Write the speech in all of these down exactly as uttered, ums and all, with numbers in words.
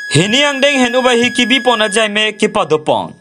Hini angdeng hen-o bahi kebipon ajaimek kepadopon.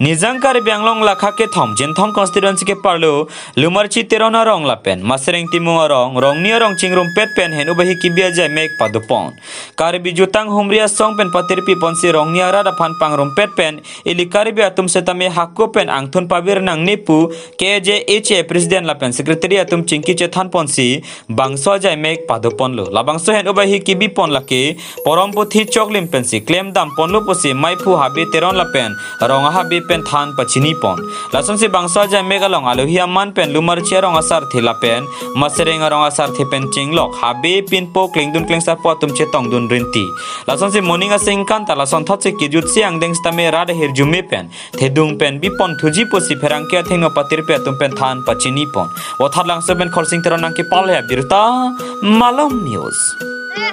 Nijang Karbi Anglong lakha kethom, Jinthong constituency keparlo, Lumarchi Teron arong lapen Masreng Timung arong, Rongni arong chingrumpet pen hen-o bahi kebi ajaimek padopon. Karbi jutang humri asong pen patirpiponsi Rongni arat aphan pangrumpet pen, ili Karbi atum setame hako pen angthun pavir nangne pu K A J H A president lapen secretary atum chingki chethanponsi bangso ajaimek padoponlo. Labangso hen-o bahi kebipon lake porom puthi choklim pensi klemdamponlo pusi maiphu Habe Teron lapen rong ahabe pen than pachinipon. Lasonsi bangso ajaimek along alohi aman pen Lumarchi arong asarthe lapen Masreng arong asarthe pen chenglok Habe pinpo klengdun klengsapo atum chetongdun rinti. Lasonsi moning asengkan ta lasonthotsi kejutsi angdeng setame rat ahirjume pen thedung pen bipon thuji pusi pherangke athengno patirpi atum pen than pachinipon. Vothatlangso pen Khorsing Teron nangkepale abirta, Malong News.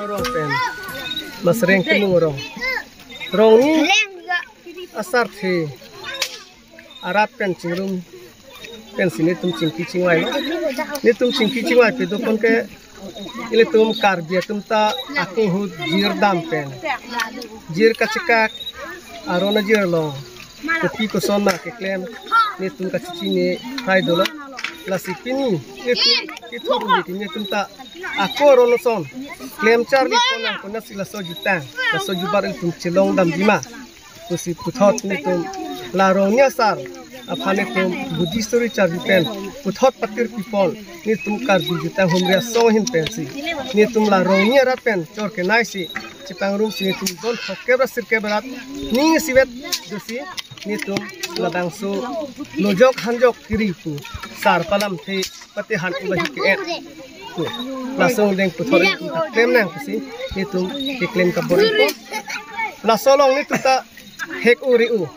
Arong pen Masreng Timung arong, Rongni asarthe arat pen chingrum pensi netum chingki chingvailo. Netum chingki chingvai padopon ke ilitum Karbi atum ta akung ahut jirdam pen, jir kachekak, aron ajir along kopi koson ma keklem, netum kachechini hai dolo. Lasi pini netum kethur uli ke netum ta ako aron ason klem charlipon nang konatsi laso jutang, laso jubat ilitum chelongdamji ma pusi puthot netum la Rongni asar aphan netum Buddhist story charli pen puthot patirpipon netum Karbi jutang humri asong ahin pensi netum la Rongni arat pen chor kenaisi chepangrumsi netum don throkkep ra sirkep arat ning isivet dosi netum labangso lojok hanjok kiri pu sar palamthe pate han-o bahi ke-et pu laso angdeng puthot netum ta klem nang pusi netum keklem kabor-ipo. Laso along netum ta hek-o re-o,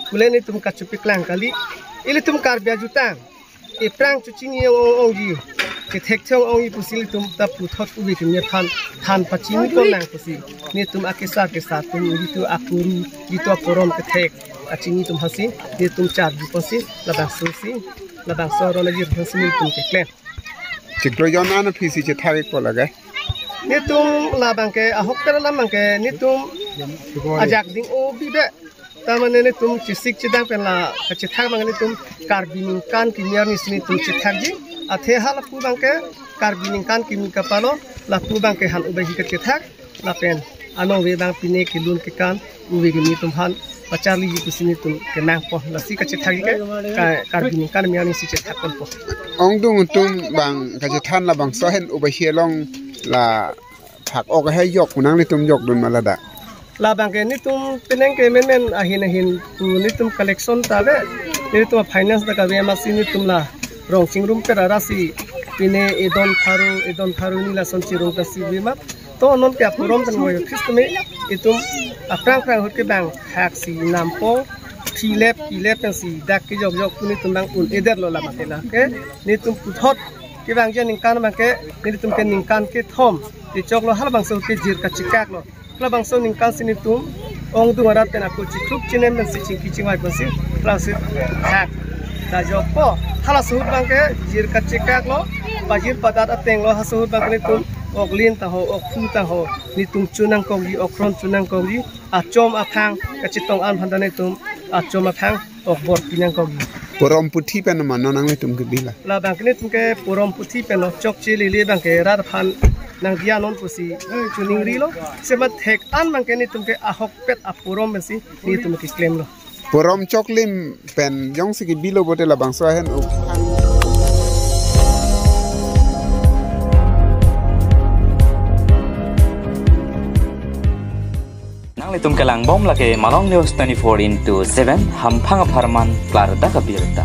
kule netum kachopiklang kali. Ilitum Karbi ajutang ephrang chochini ong-ongji, kethek thong ongji pusi ilitum ta puthot ove keme aphan than pachinipon nang pusi netum akesar kesar atum, jitu akuru, jitu aporom kethek achini atum hasi netum charjuponsi labangsosi, labangso aron ajir aphansi netum keklem. Chiklo jon an aphisi chethak-ikpo lake. Netum labang ke ahok ter alam abang ke netum ajak ding-o bibe. Ta mane netum chesik chedang pen la kachethak abang netum Karbi ningkan kimi arnisi netum chethakji. Athe halapu abang ke Karbi ningkan kimi kapalo, lapu abang ke han-o bahi kachethak. Lapen anong ave abang pine kelun kekan ove kimi atum aphan pacharliji pusi netum kenangpo. Lasi kachethak ke ka-, Karbi ningkan kimi arnisi chethakponpo. Ongdung atum abang kachethan labangso hen-o bahi along la phak-ok ahai jok pu nanglitum jokdun ma ladak? Labang ke netum penang ke menmen ahin ahin pu netum collection ta ave, netum finance ta kave amatsi netum la rong chingrumpet arasi pine edon pharo, edon pharo hini lason chirung ta si ve ma. To non ke aporom pen voyo Christ me itum aphrang phrang ahut ke bang haksi nampo, philep philep pensi dak kejok jok pu netum bang un-edetlo labang ke la ke netum puthot kevangji aningkan abang ke netum ke ningkan kethom kechoklo, halabangso ke jir kachekaklo. Halabangso ningkansi netum ongdung arat pen ako chiklup chinem pensi chingki chingvai pensi klasi hak ta jokpo. Halaso ahut abang ke jir kachekaklo, pajir padat atenglo. Halaso ahut abang ke netum oklin ta ho, okphu ta ho, netum chonangkokji, okhron chonangkokji, achom aphang kachetong an aphan ta netum achom aphang okbor pinangkokji. Porom puthi pen ma non nanglitum kebi la? Labang ke netum ke porom puthi pen lo, chokche lele abang ke rat aphan nangdiya non pusi choningrilo. Sema thek an abang ke netum ke ahokpet aporom pensi netum keklemlo. Porom choklim pen jongsi kebilo bote labangso ahen-o. Nanglitum kelangbom lake Malong News twenty-four into seven, hamphang apharman klardak abirta.